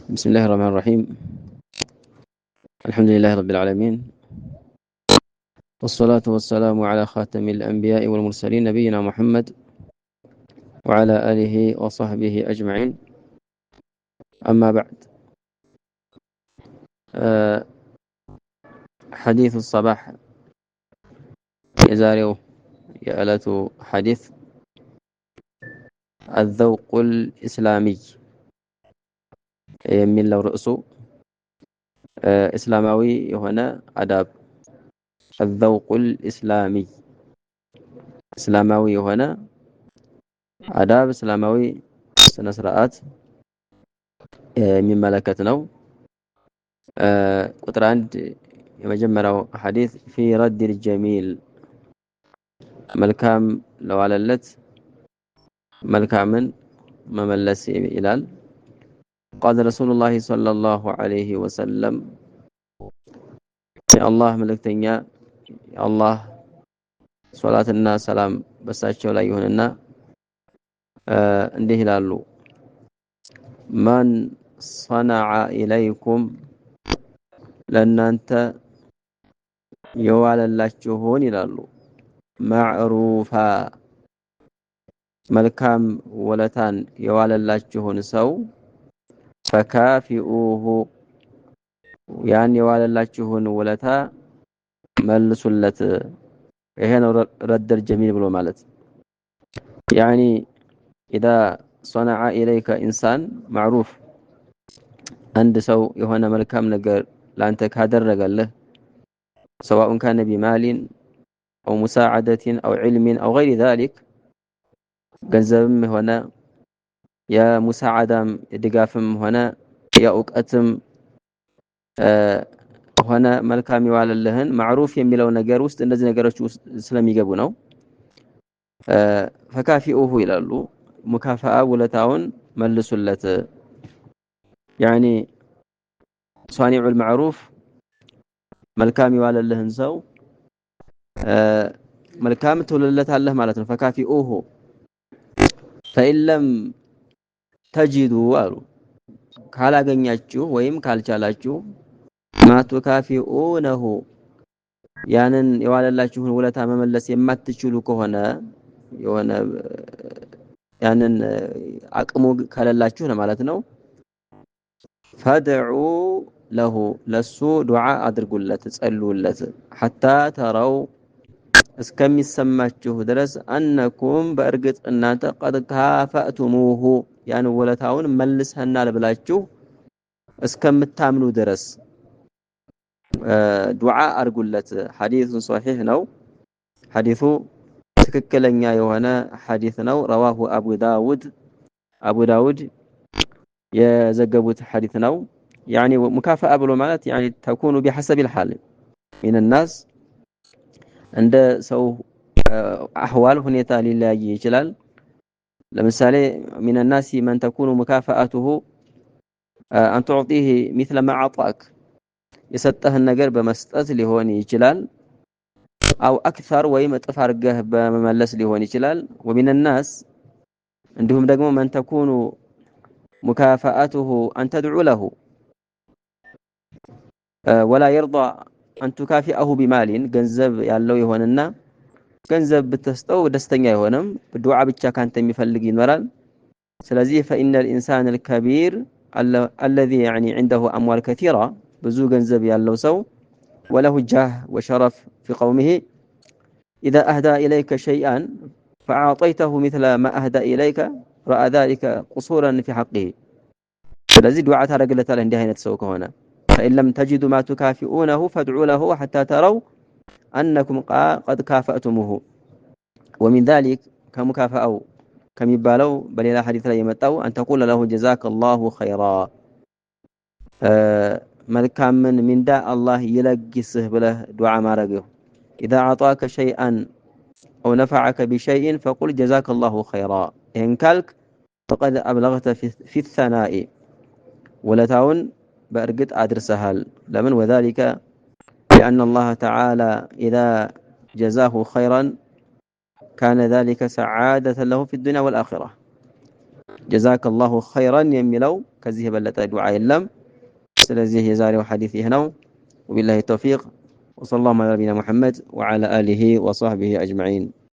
بسم الله الرحمن الرحيم. الحمد لله رب العالمين، والصلاة والسلام على خاتم الأنبياء والمرسلين، نبينا محمد وعلى آله وصحبه أجمعين. أما بعد، حديث الصباح የዛሬው የዕለቱ ሐዲስ الذوق الإسلامي የሚለው ርዕሱ፣ እስላማዊ የሆነ አዳብ። الذوق الإسلامي፣ እስላማዊ የሆነ አዳብ፣ እስላማዊ ስነ ስርዓት የሚመለከት ነው። ቁጥር 1፣ የመጀመሪያው ሐዲስ في رد الجميل፣ መልካም ለዋለለት መልካምን መመለስ ይላል። قال رسول الله صلى الله عليه وسلم፣ የአላህ መልእክተኛ፣ የአላህ ሶላትና ሰላም በሳቸው ላይ ይሁንና እንዲህ ይላሉ፦ من صنع إليكم፣ ለእናንተ የዋለላችሁን ይላሉ፣ معروفا፣ መልካም ወለታን የዋለላችሁን ሰው፣ فكافئوه፣ ያን የዋለላችሁን ውለታ መልሱለት። ይሄ ነው رد الجميل ብሎ ማለት። يعني إذا صنع إليك إنسان معروف፣ አንድ ሰው የሆነ መልካም ነገር ላንተ ካደረገልህ፣ سواء كان بمال أو مساعدة أو علم أو غير ذلك፣ ገንዘብም ሆነ የሙሳዓዳም የድጋፍም ሆነ የእውቀትም ሆነ መልካም የዋለልህን፣ معروف የሚለው ነገር ውስጥ እነዚህ ነገሮች ውስጥ ስለሚገቡ ነው። فكافئوه ይላሉ። مكافأة ውለታውን መልሱለት። يعني صانع المعروف፣ መልካም የዋለልህን ሰው መልካም ትውልለታለህ ማለት ነው። فكافئوه فإن لم تجدوا አሉ፣ ካላገኛችሁ ወይም ካልቻላችሁ፣ ما تكافئونه፣ ያንን የዋለላችሁን ውለታ መመለስ የማትችሉ ከሆነ፣ የሆነ ያንን አቅሙ ከሌላችሁ ነው ማለት ነው። فادعوا له፣ ለሱ ዱዓ አድርጉለት፣ ጸልዩለት፣ حتى تروا፣ እስከሚሰማችሁ ድረስ፣ أنكم፣ በእርግጥ እናንተ፣ قد كافأتموه፣ ያን ውለታውን መልሰናል ብላችሁ እስከምታምኑ ድረስ ዱዓ አድርጉለት። حديث صحيح ነው። ሐዲሱ ትክክለኛ የሆነ ሐዲስ ነው። رواه أبو داود፣ አቡ ዳውድ የዘገቡት ሐዲስ ነው። يعني مكافأة ብሎ ማለት يعني تكون بحسب الحال من الناس፣ እንደ ሰው أحوال ሁኔታ ሊለያይ ይችላል። ለምሳሌ من الناس من تكون مكافأته أن تعطيه مثل ما أعطاك፣ የሰጠህን ነገር በመስጠት ሊሆን ይችላል። أو أكثر፣ ወይም እጥፍ አድርገህ በመመለስ ሊሆን ይችላል። ومن الناس፣ እንዲሁም ደግሞ من تكون مكافأته أن تدعو له ولا يرضى أن تكافئه بمال፣ ገንዘብ ያለው የሆነና ገንዘብ ብትሰጠው ደስተኛ አይሆንም። ዱዓ ብቻ ካንተ የሚፈልግ ይኖራል። ስለዚህ فإن الإنسان الكبير الذي يعني عنده أموال كثيرة፣ ብዙ ገንዘብ ያለው ሰው፣ وله جاه وشرف في قومه، إذا أهدى إليك شيئا فأعطيته مثل ما أهدى إليك رأى ذلك قصورا في حقه። ስለዚህ ዱዓ ታደርግለታለህ እንዲህ አይነት ሰው ከሆነ። فإن لم تجدوا ما تكافئونه فادعوا له حتى تروا أنكم قد كافأتموه። ومن ذلك፣ ከ مكافأة ው ከሚባለው በሌላ ሐዲስ ላይ የመጣው أن تقول له جزاك الله خيرا፣ መልካምን ምንዳ አላህ ይለግስህ ብለህ ዱዓ ማድረግህ። إذا أعطاك شيئا أو نفعك بشيء فقل جزاك الله خيرا። ይህን ካልክ فقد أبلغت في الثناء፣ ውለታውን በእርግጥ አድርሰሃል። ለምን? وذلك لأن الله تعالى إذا جزاه خيرا كان ذلك سعادة له في الدنيا والآخرة። جزاك الله خيرا የሚለው ከዚህ የበለጠ ዱዓ የለም። ስለዚህ የዛሬው ሐዲስ ይህ ነው። ወቢላሂ ተውፊቅ ወሰለላሁ ዐላ ነቢይና ሙሐመድ ወዐላ አሊሂ ወሰህቢሂ አጅመዒን።